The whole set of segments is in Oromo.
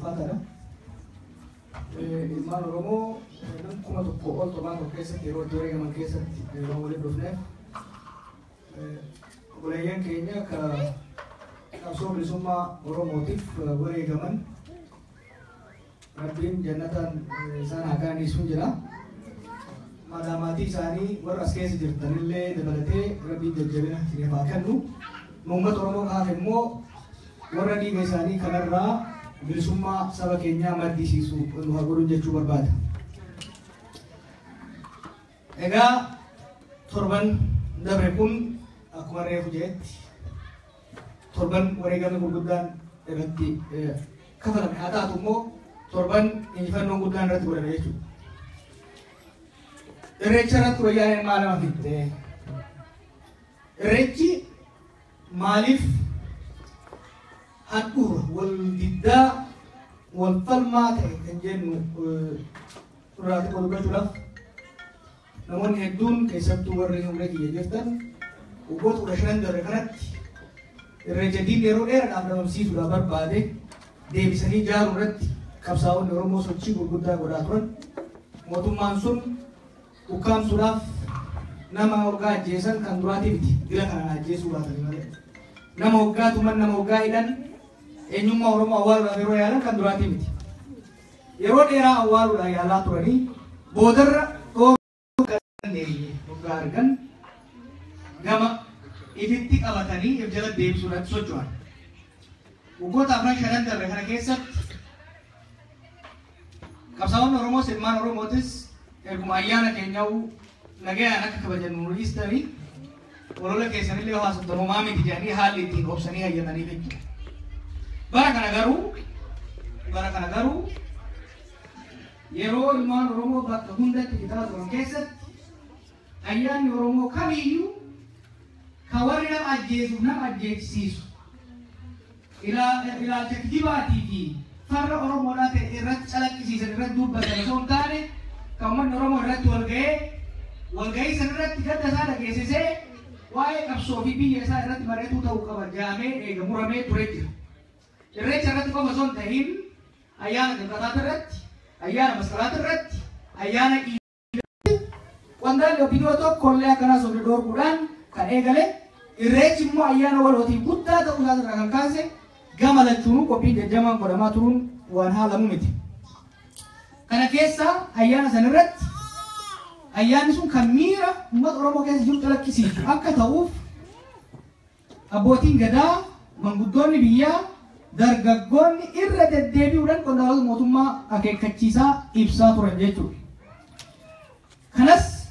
Ulfaataadha. Ilmaan Oromoo nam 1000 ol torbaan tokko keessatti yeroo itti wareegaman keessatti waan waliin dhufneef, obboleeyyan keenya ka qabsoo bilisummaa Oromootiif wareegaman Rabbiin jannataan isaan haa qananiisuu jira. Maatii isaanii warra as keessa jirtanillee dabalatee Rabbiin jajjabina isiniif haa kennu. Nu uummata Oromoo kaaf immoo warra dhiiga isaanii kanarraa bilisummaa saba keenyaa maddisiisu nu haa godhu jechuu barbaada. Egaa torban dabre kun akkuma reefu jedhetti torban wareegamni gurguddaan irratti kafalame haa taatu immoo torban injifannoon guddaan irratti godhame jechuudha. Irreecha irratti wayyaaneen maal nama fixxe? Irreechi maaliif handhuura wal diddaa wal falmaa ta'e kan jennu irraa xiqqoo dubbachuudhaaf, namoonni hedduun, keessattuu warri umrii kiyya jirtan, waggoota 15 darbe kanatti irreecha diinni yeroo dheeraadhaaf dhabamsiisuudhaaf barbaade deebisanii ijaaruu irratti qabsaa'onni Oromoo sochii gurguddaa godhaa turan. Mootummaan sun ukkaamsuudhaaf nama hoggaa ajjeesan kan duraatii miti, dila kanaan ajjeesuu baatanii malee. Nama hoggaa tuman, nama hoggaa hidhan, eenyummaa Oromoo awwaaluudhaaf yeroo yaalan kan duraatii miti. Yeroo dheeraa awwaaluudhaaf yaalaa turanii boodarra dhooruu kan dandeenye hoggaa argan gama ifitti qabatanii if jala deebisuudhaatti socho'an. Waggoota afran shanan darbe kana keessatti qabsaa'onni Oromoos ilmaan Oromootis erguma ayyaana keenyaa nagayaan akka kabajannu nu dhiistanii olola keessanillee haasoftan homaa miti jedhanii haalli ittiin obsanii hayyamanii jechuudha. Bara kana garuu yeroo ilmaan Oromoo bakka hundatti bitaa turan keessatti ayyaanni Oromoo kamiyyuu ka warri nama ajjeesuuf nama ajjeechisiisu ilaalcha kijibaatii fi farra Oromoodhaa ta'e irratti calaqqisiisan, irratti dubbatan osoo hin taane, kan uummanni Oromoo irratti wal ga'ee walga'ii san irratti gadda isaa dhageessisee waa'ee qabsoo fi biyya isaa irratti mari'atuu ta'uu qaba jaamee eega muramee ture jira. Irreecha irratti qofa osoo hin ta'in ayyaana Ximqataati irratti, ayyaana Masqalaati irratti, ayyaana qondaalli OPDO tokko illee akkanaas of dhorkuudhaan kan eegale, irreechi immoo ayyaana walootii guddaa ta'uu isaa irraa kan kaase gama lachuunuu qophiin jajjamaan godhamaa turuun waan haalamu miti. Kana keessa ayyaana san irratti ayyaanni sun kan miira uummata Oromoo keessa jiru calaqqisiisu akka ta'uuf abbootiin gadaa, manguddoonni biyyaa, dargaggoonni irra deddeebi'uudhaan qondaalota mootummaa akeekkachiisaa ibsaa turan jechuudha. Kanas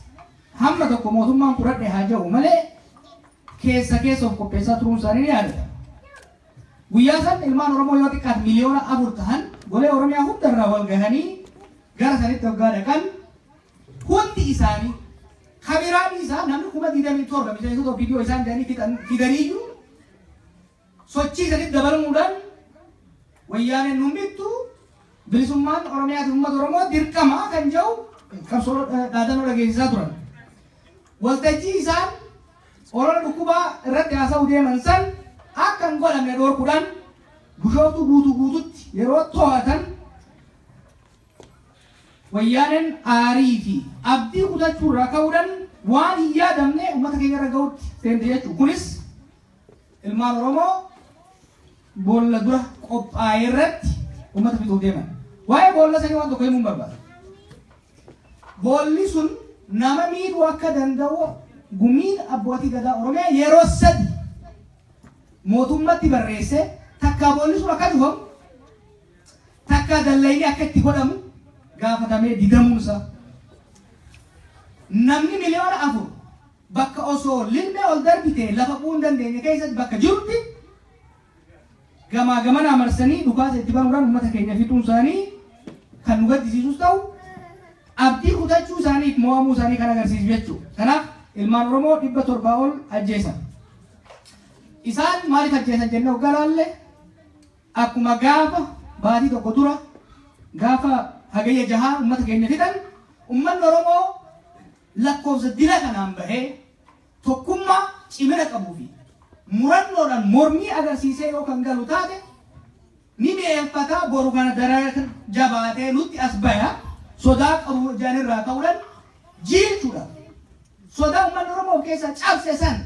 hamma tokko mootummaan fudhadhe haa jedhu malee keessa keessa of qopheessaa turuun isaanii ni yaadata. Guyyaa san ilmaan Oromoo yoo xiqqaate 4 miliyoona ta'an golee Oromiyaa hundarraa wal gahanii gara sanitti waggaa dhaqan, hundi isaanii kabiraan isaa namni 27,000 miseensota OPDO isaan jedhanii fidaniiyyuu sochii sanitti dabalamuudhaan wayyaaneen nu bittu, bilisummaan Oromiyaatiif uummata Oromoo dirqama kan jedhu qabsoo dhaadannoo dhageessisaa turan. Waltajjii isaan olola dhukkubaa irratti haasa'uu deeman san akka hin godhamne dhorkuudhaan Bishooftuu guutuu guututti yeroo to'atan, wayyaaneen aarii fi abdii kutachuu irraa ka'uudhaan waan hin yaadamne uummata keenya irra ga'utti seente jechuudha. Kunis ilmaan Oromoo boolla dura qophaa'e irratti uummata fixuuf deeman. Waa'ee boolla sanii waan tokko himuun barbaada. Boolli sun nama miidhuu akka danda'u gumiin abbootii gadaa Oromiyaa yeroo sadi mootummatti barreesse. Takkaa boolli sun akka cufamu, takkaa dallayni akka itti godhamu gaafatamee didamuun isaa. Namni 4 miliyoona bakka osoo lilmee ol darbite lafa bu'uu hin dandeenye keessatti bakka jirutti gamaa gamanaa marsanii dhukaasa itti banuudhaan uummata keenya fixuun isaanii kan nu gaddisiisus ta'u, abdii kutachuu isaaniif mo'amuu isaanii kan agarsiisu jechuudha. Kanaaf ilmaan Oromoo 700 ol ajjeesan. Isaan maaliif ajjeesan jennee hoggaa laalle, akkuma gaafa baatii tokko dura gaafa Hagayya 6 uummata keenya fixan, uummanni Oromoo lakkoofsa dila kanaan bahee tokkummaa cimina qabuu fi murannoodhaan mormii agarsiisee yoo kan galu taate Ni mi'eeffataa boru kana daran jabaatee nutti as baya sodaa qabu jaanirraa ka'uudhaan jiilchuudha. Sodaa uummanni Oromoo of keessaa cabse san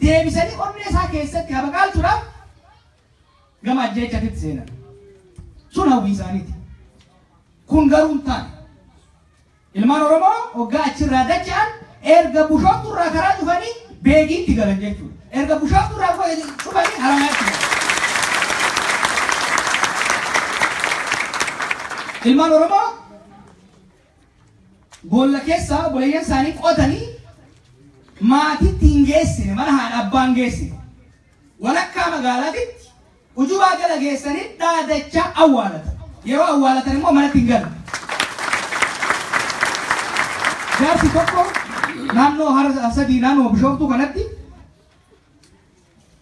deebisanii onnee isaa keessatti habaqaalchuudhaaf gama ajjeechaatitti seenan. Sun hawwii isaaniiti. Kun garuu hin taane. Ilmaan Oromoo hoggaa achirraa dacha'an erga Bushooftuurraa karaa cufanii Beegiitti galan jechuudha. Erga Bushooftuurraa cufanii Haramayaatti galan. Ilmaan Oromoo boolla keessaa obboleeyyan isaanii qotanii maatiitti hin geessine, mana haadha abbaa hin geessine. Walakkaa magaalaatitti ujubaa jala geessanii dhaadachaa awwaalatan. Yeroo awwaalatan immoo manatti hin galan. Jaarsi tokko naannoo Hara Sadii naannoo Bishooftuu kanatti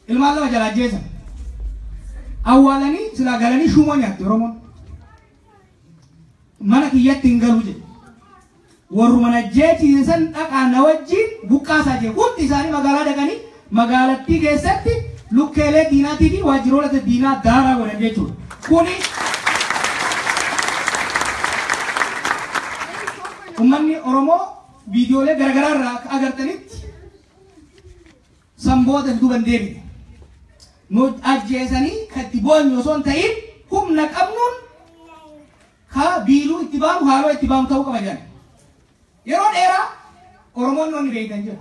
ilmaan lama jalaa ajjeesan. Awwaalanii silaa galanii shuumoo nyaatti Oromoon. Mana kiyyatti hin galu jedhe. Warruma ajjeechise san dhaqaa na wajjin buqqaasaa jedhe. Hundi isaanii magaalaa dhaqanii magaalattii keessatti lukkeelee diinaatii fi waajjiroota diinaa daaraa godhan jechuudha. Kuni uummanni Oromoo viidiyoolee garaagaraa irraa akka agartanitti san booda duuba hin deebine. Nu ajjeesanii kan itti boonyu osoo hin ta'in humna qabnuun ka biiluu itti baanu haaloo itti baanu ta'uu qaba jedhan. Yeroo dheeraa Oromoon wanni beektan jira.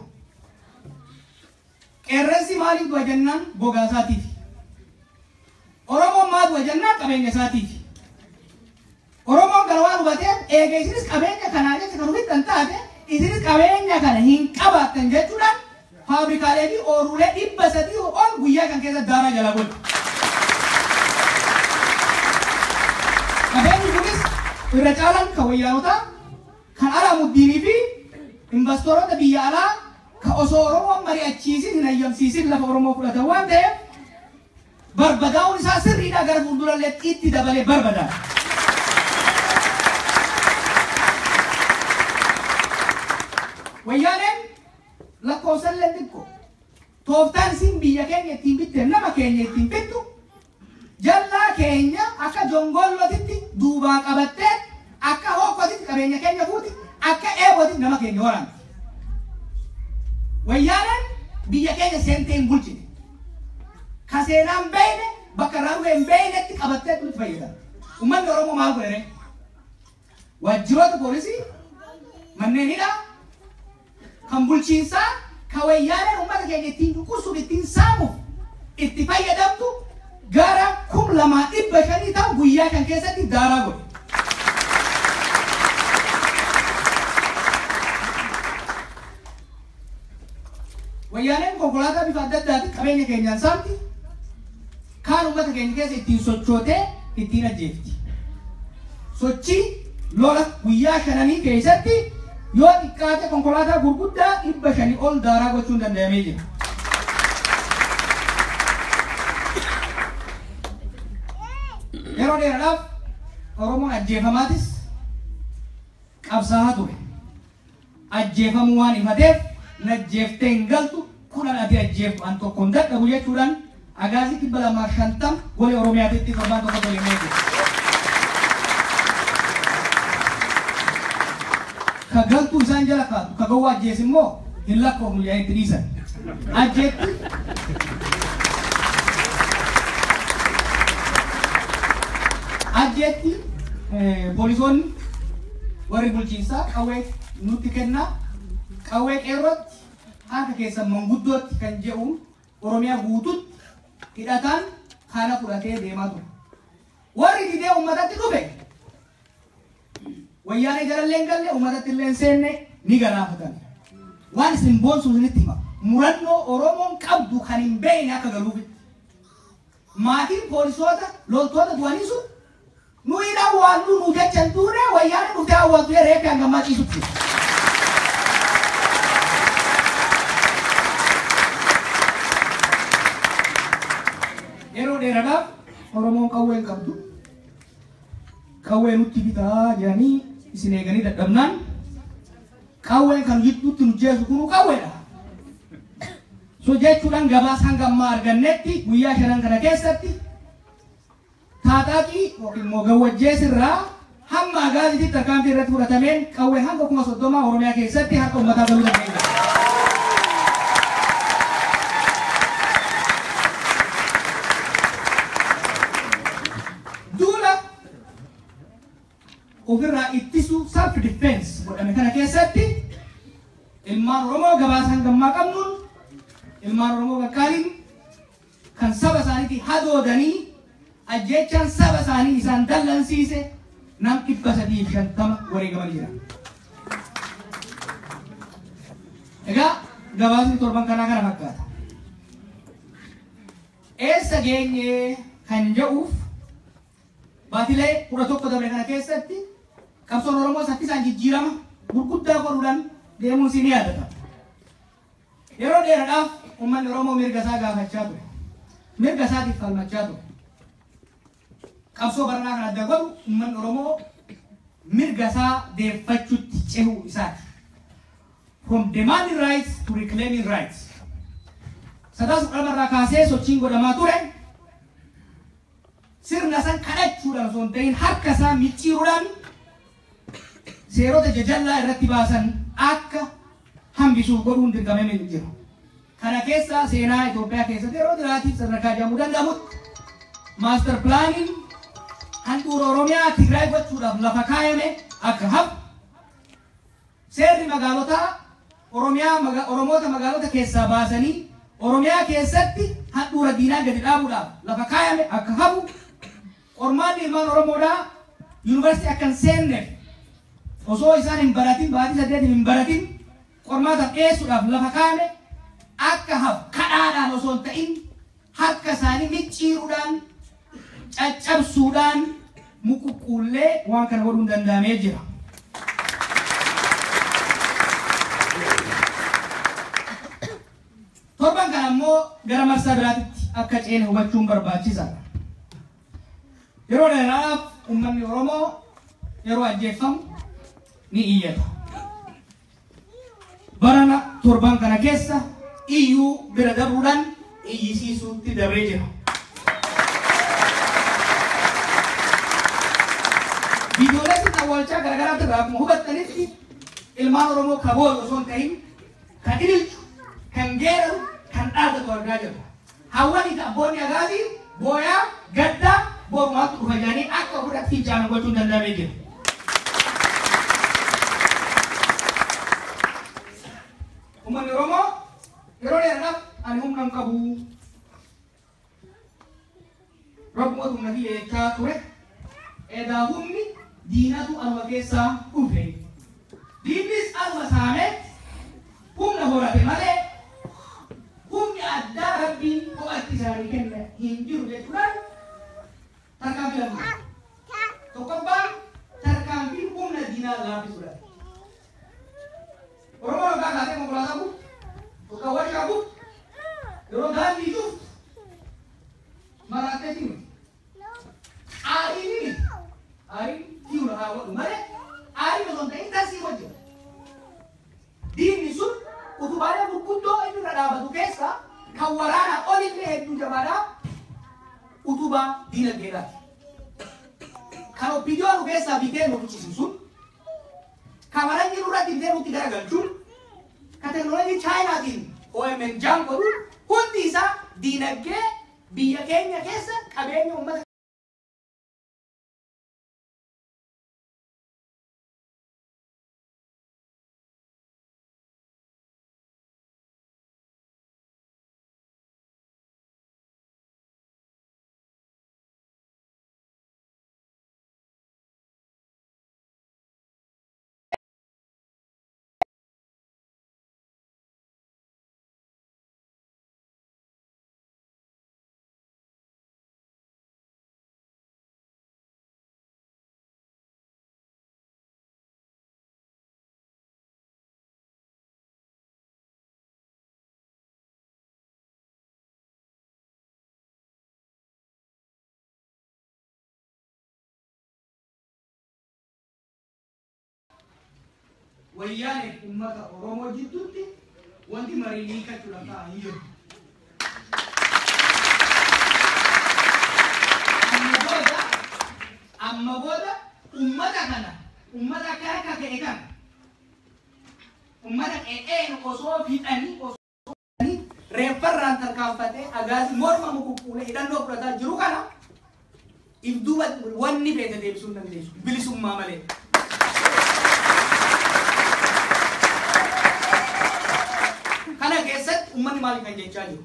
Qeerransi maaliif du'a jennaan gogaa isaatiif. Oromoon maa du'a jennaan qabeenya isaatiif. Oromoon kana waan hubateef eega isinis qabeenya kanaa jecha kan ofittan taate isinis qabeenya kana hin qabaattan jechuudhaan faabrikaalee fi ooruulee 300 ol guyyaa kan keessa daaraa jala godhe. Qabeenyi kunis irra caalaan kan wayyaanotaa kan Alaamuddiinii fi investoroota biyya alaa kan osoo Oromoon mari'achiisin hin hayyamsiisin lafa Oromoo fudhatan waan ta'eef barbadaa'uun isaa sirriidhaa gara fuuldurallee itti dabalee barbadaa'a. Wayyaaneen lakkoofsallee xiqqoo tooftaan isin biyya keenya ittiin bitte nama keenya ittiin bittu jallaa keenya akka jongollotitti duubaa qabattee akka hookkootitti qabeenya keenya fuuti akka eebootitti nama keenya waraanti. Wayyaaneen biyya keenya seentee hin bulchine. Ka seenaan beeyne bakka irraa dhufe hin beeynetti qabattee nutti fayyadamte. Uummanni Oromoo maal godhe? Waajjiroota poolisii, manneen hidhaa, kan bulchiinsaa, kan wayyaaneen uummata keenya ittiin dhukkubsuuf ittiin saamuuf itti fayyadamtu gara 2500 ta'u guyyaa kan keessatti daaraa godhe. Wayyaaneen konkolaataa bifa adda addaatiin qabeenya keenyaan saamti. Kaan uummata keenya keessa ittiin sochootee ittiin ajjeefti. Sochii lola guyyaa shananii keessatti yoo xiqqaate konkolaataa gurguddaa 500 ol daaraa gochuun danda'amee jira. Yeroo dheeraadhaaf Oromoon ajjeefamaatis qabsaa'aa ture. Ajjeefamuu waan himateef najjeeftee hin galtu kudhan ati ajjeeftu an tokko hin dadhabu jechuudhaan agaazii 250 golee Oromiyaatitti torbaan tokko tolimee jira. Ka galtuu isaan jala kaatu ka gowwaa ajjees immoo hin lakkoofnu jedhanii itti dhiisan. Ajjeetti ajjeetti poolisoonni warri bulchiinsaa qawwee nutti kennaa qawwee qeerrootti harka keessan manguddootti kan jedhuun Oromiyaa guututti hidhataan kana fudhatee deemaa ture. Warri didee uummatatti dhufe wayyaanee jalallee hin galle uummatatti illee hin seenne ni galaafatan. Waan isin boonsu isinitti hima. Murannoo Oromoon qabdu kan hin beekne akka galuufitti. Maatiin poolisoota loltoota du'anii sun nu hin awwaallu nu jecha hin duune wayyaanee dhuftee awwaaltu reeffi hangammaa ciisutti. Yeroo dheeraadhaaf Oromoon qawwee hin qabdu. Qawwee nutti bitaa jedhanii isin eeganii dadhabnaan qawween kan gidduutti nu jeesu kunu qawweedha. So jechuudhaan gabaasa hanga ammaa argannetti guyyaa shanan kana keessatti Taataaqii yookiin immoo gawwajjees irraa hamma Agaaziitti tarkaanfii irratti fudhatameen qawwee hanga 30,000 Oromiyaa keessatti harka uummataa galuu dandeenya. Duula ofirraa ittisuu, self defense, godhame kana keessatti ilmaan Oromoo gabaasa hangammaa qabnuun ilmaan Oromoo qaqqaaliin kan saba isaaniitti hadoodanii ajjeechaan saba isaanii isaan dallansiise nam 350 wareegamanii jira. Egaa gabaasni torban kanaa kana fakkaata. Eessa geenye kan jedhuuf, baatilee 11 dabre kana keessatti qabsoon Oromoo saffisaan jijjiirama gurguddaa godhuudhaan deemuun si ni yaadatama. Yeroo dheeraadhaaf uummanni Oromoo mirga isaa gaafachaa ture. Mirga isaatiif falmachaa ture. Qabsoo baranaa kan adda godhu uummanni Oromoo mirga isaa deeffachuutti cehuu isaati. From demanding rights to reclaiming rights. Sadaasa 12 irraa kaasee sochiin godhamaa ture. Sirna san kadhachuudhaan osoo hin ta'in harka isaa micciiruudhaan seerota jajallaa irratti baasan akka hambisuuf godhuun dirqamee jira. Kana keessa seenaa Itoophiyaa keessatti yeroo duraatiif sadarkaa jedhamuu danda'amutti master planiin handhuura Oromiyaa Tigraay gochuudhaaf lafa kaayame akka hafu, seerri magaalotaa Oromiyaa Oromoota magaalota keessaa baasanii Oromiyaa keessatti handhuura diinaa gadi dhaabuudhaaf lafa kaayame akka hafu, qormaanni ilmaan Oromoodhaa yuunivarsiitii akka hin seenneef osoo isaan hin baratin, baatii 8 hin baratin qormaata dhiyeessuudhaaf lafa kaayame akka hafu, kadhaadhaan osoo hin ta'in harka isaanii micciiruudhaan, caccabsuudhaan, muquqqullee waan kana godhuun danda'amee jira. Torban kana immoo gara marsaa biraatitti akka ceene hubachuun barbaachisaadha. Yeroo dheeraaf uummanni Oromoo yeroo ajjeeffamu ni iyyata. Barana torban kana keessa iyyuu bira dabruudhaan iyyisiisuutti dabree jira. Viidiyoolee sirna awwaalchaa garaagaraatti irraa akkuma hubattanitti ilmaan Oromoo kaboo osoo hin ta'in kan ililchu, kan geeraru, kan dhaadatu argaa jirra. Hawwanii fi abboonni Agaazii booyaa gaddaa borumaatti dhufa jedhanii akka ofirratti fincaanan gochuun danda'amee jira. Uummanni Oromoo yeroo dheeraadhaaf ani humna hin qabu, Rabbumatu humna kiyya jechaa ture. Edaa humni diinatu anuma keessaa dhufe. Diinnis anuma saamee humna horate malee humni addaa Rabbiin kophatti isaanii kenne hin jiru jechuudhaan tarkaanfii lama. Tokkoffaa, tarkaanfii humna diinaa laaffisuudha. Oromoon hoggaa kaatee konkolaataa gubdu, hoggaa warshaa gubdu, yeroo daandii cuftu maraattee miti. Aariin miti. Aariin tiiwra haa godhu malee aariin osoo hin ta'in tasii hojjeta. Diinni sun utubaalee gurguddoo inni irra dhaabatu keessaa kan waraanaa olillee hedduu jabaadhaa utubaa diinagdeedhaati. Kan OPDO nu keessaa bitee nu fichisiisu sun, kan faranjii nurratti bitee nutti garagalchuun, kan teknooloojii Chaayinaatiin OMN jam godhuun hundi isaa diinagdee biyya keenya keessa qabeenya uummata Wayyaanee uummata Oromoo jidduutti wanti marii hiikachuudhaaf ta'an hin jiru. Amma booda Amma booda ummata kana, ummata akka harka ka'e kana, ummata qe'een osoo fixanii osoo reeffarraan tarkaanfatee agaasi morma mukukkuulee hidhannoo fudhataa jiru kana if duuba wanni feete deebisuu hin dandeessu bilisummaa malee. Kana keessatti uummanni maali kan jechaa jiru?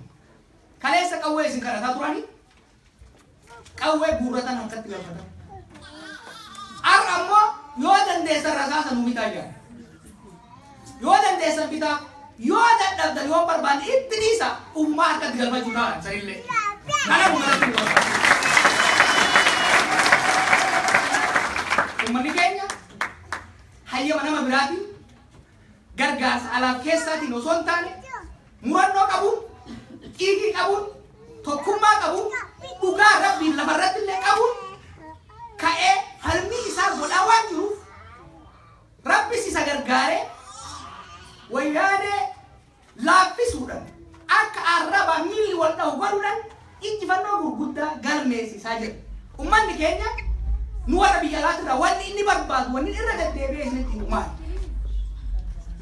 Kaleessa qawwee isin kadhataa turanii qawwee guurratan harkatti galfatan. Har'a ammoo yoo dandeessan rasaasa nuu bitaa jira. Yoo dandeessan bitaa, yoo dadhabdan yoo barbaanne itti dhiisa ummaa harkatti galfachuu ta'a sanillee. Kana uummatatti nu barbaada. Uummanni keenya hayyama nama biraatiin gargaarsa alaaf keessaatiin osoo hin taane murannoo qabuun, xiiqii qabuun, tokkummaa qabuun, dhugaa rabbiin lafarratti illee qabuun ka'ee falmii isaa godhaa waan jiruuf rabbis isa gargaaree wayyaanee laaffisuudhaan akka arrabaa miilli wal dhahu godhuudhaan injifannoo gurguddaa galmeessisaa jira. Uummanni keenya nu warra biyya alaatirraa wanni inni barbaadu wanni irra deddeebi'ee isinitti himu maali?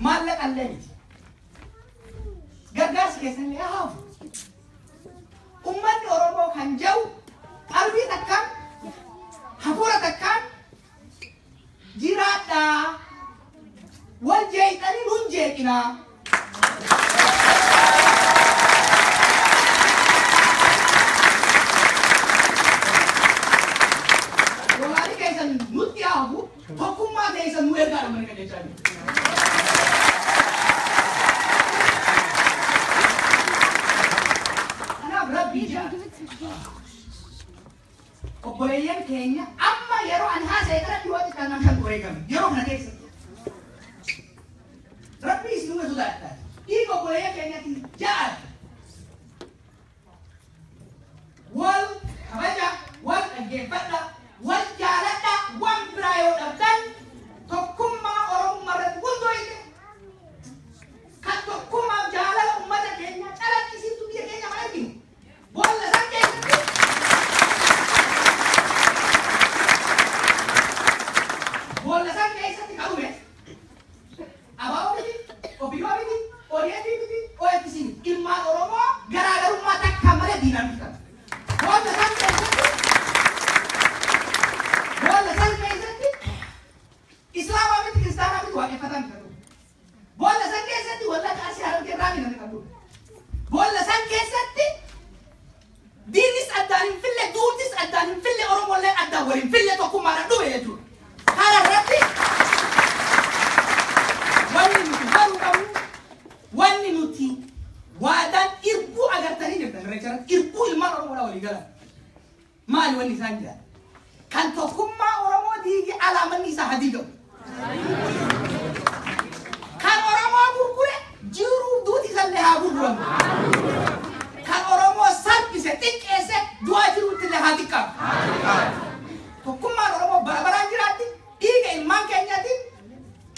Maallaqa illee miti. Gargaarsi keessan illee haa hafu. Uummanni Oromoo kan jedhu qalbii takkaan hafuura takkaan jiraadhaa wal jeeqxanii nun jeeqinaa. Doolaarii keessan nutti haa hafu tokkummaa keessan nu ergaa dha kan jechaa jiru. Kanaaf rabbii jira. Obboleeyyan keenya amma yeroo ani haasa'e kana dhiyootti kan nam shan wareegame yeroo kana keessatti. Rabbi isin ume sodaadha. Dhiiga obboleeyyan keenyaatiin ja'aadha. Wal kabaja, wal dhaggeeffadha, wal jaaladha, waan biraa yoo dhabdan tokkummaa Oromummaa irratti hundooyite. Kan tokkummaaf jaalala uummata keenya calaqqisiiftu biyya keenya ma arginu. Boolla san keessatti boolla san keessatti kan dhume ABO miti, OPDO miti, ODF miti, OFC miti. Ilmaan Oromoo garaagarummaa takka malee diinaan bitan. Boolla san keessatti boolla san keessatti Islaamaa miti, Kiristaanaa miti, waaqeffataa miti kan dhume. Boolla san keessatti wallagga Arsii Harargee irraa miti kan dhume. Boolla san keessatti diinnis addaan hin fille, duutis addaan hin fille, Oromolleen addaan wal hin fille tokkummaadhaan dhume jechuudha. Kana irratti wanni nuti baruu qabnu, wanni nuti waadaan irbuu agartanii jirtan irreecha irratti irbuu ilmaan Oromoodhaa walii galan. Maali wanni isaan jedhan? Kan tokkummaa Oromoo diige alaamanni isaa haa diigamu. Kan Oromoo gurgure jiruuf duuti isallee haa gurguramu. Kan Oromoo salphise xiqqeesse du'aa jiruutti illee haa xiqqaatu. Tokkummaan Oromoo bara baraan jiraatti dhiiga ilmaan keenyaatiin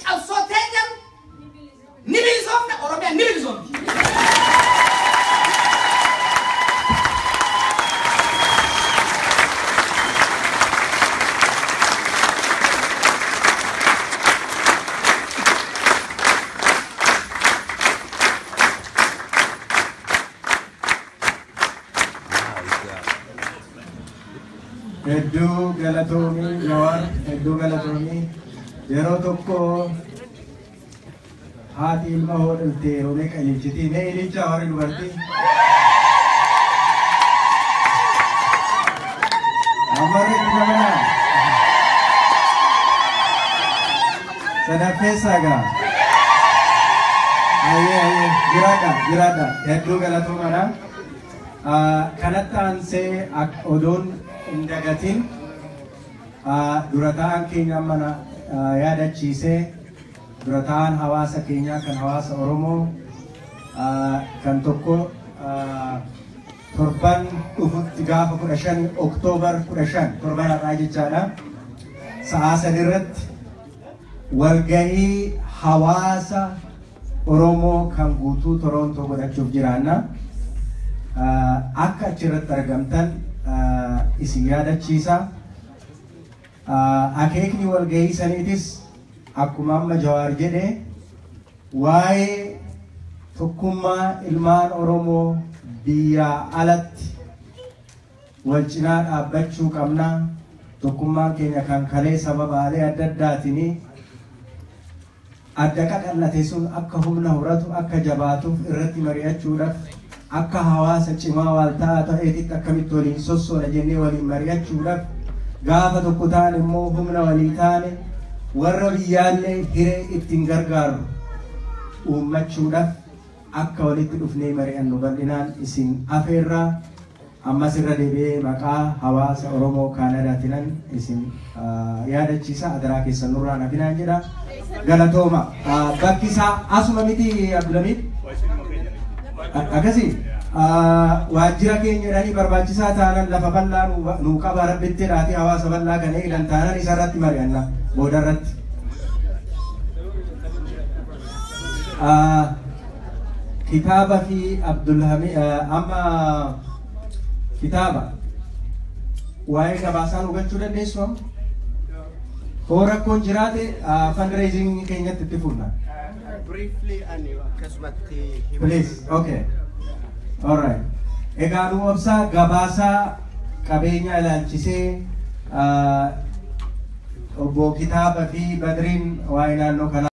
qabsoo teenyaan ni bilisoomna Oromiyaan ni bilisoomti. Hedduu galatoomii Jawaar, hedduu galatoomii. Yeroo tokko haati ilma hodhalte yeroo meeqa ililchiti? Mee ililchaa warri dubartii? Ammarri itti dabalaa. Sadaffeessaa gaa. Ayyee ayyee jiraadha jiraadha hedduu galatoomadha. Kanatti aansee odoon hin dagatin dura ta'an keenya amma yaadachiisee dura ta'an hawaasa keenyaa kan hawaasa Oromoo kan tokko torban dhufutti gaafa 15 Oktoobar 15 torban har'aa jechaadha. Sa'aa 3 irratti walgahii hawaasa Oromoo kan guutuu Torontoo godhachuuf jiraanna. Akka achirratti argamtan isin yaadachiisa. Akeekni walgahii saniitis akkuma amma Jawaar jedhe waa'ee tokkummaa ilmaan Oromoo biyyaa alatti wal cinaa dhaabbachuu qabna. Tokkummaan keenya kan kalee sababaalee adda addaatiin adda qaqallate sun akka humna horatu, akka jabaatuuf irratti mari'achuudhaaf, akka hawaasa cimaa waaltaa ta'eetitti akkamitti waliin sossoona jennee waliin mari'achuudhaaf, gaafa tokko taane immoo humna walii taane warra biyyaallee hiree ittiin gargaaru uummachuudhaaf akka walitti dhufnee mari'annu bal'inaan isin afeerraa. Ammas irra deebi'ee maqaa hawaasa Oromoo Kaanadaatiinan isin yaadachiisa. Adaraa keessan nurraan hafinaan jedha. Galatooma. Bakki isaa asuma miti, Abdulhamid? Akkasii waajjira keenya jedhanii barbaachisaa taanan lafa bal'aa nuu qaba rabbitti dhaati hawaasa bal'aa kan eegdan taanan isa irratti mari'anna booda irratti. Kitaaba fi Abdulhamid amma kitaaba waa'ee gabaasaa nu galchuu dandeessu amma? Hoo rakkoon jiraate fundraising keenyatti itti fufna. Briefly ani akkasumatti himuu. Please, okay. All right. Egaa nu obsaa, gabaasaa qabeenya ilaalchisee obbo Kitaaba fi Badriin waa'ee naannoo kanaa.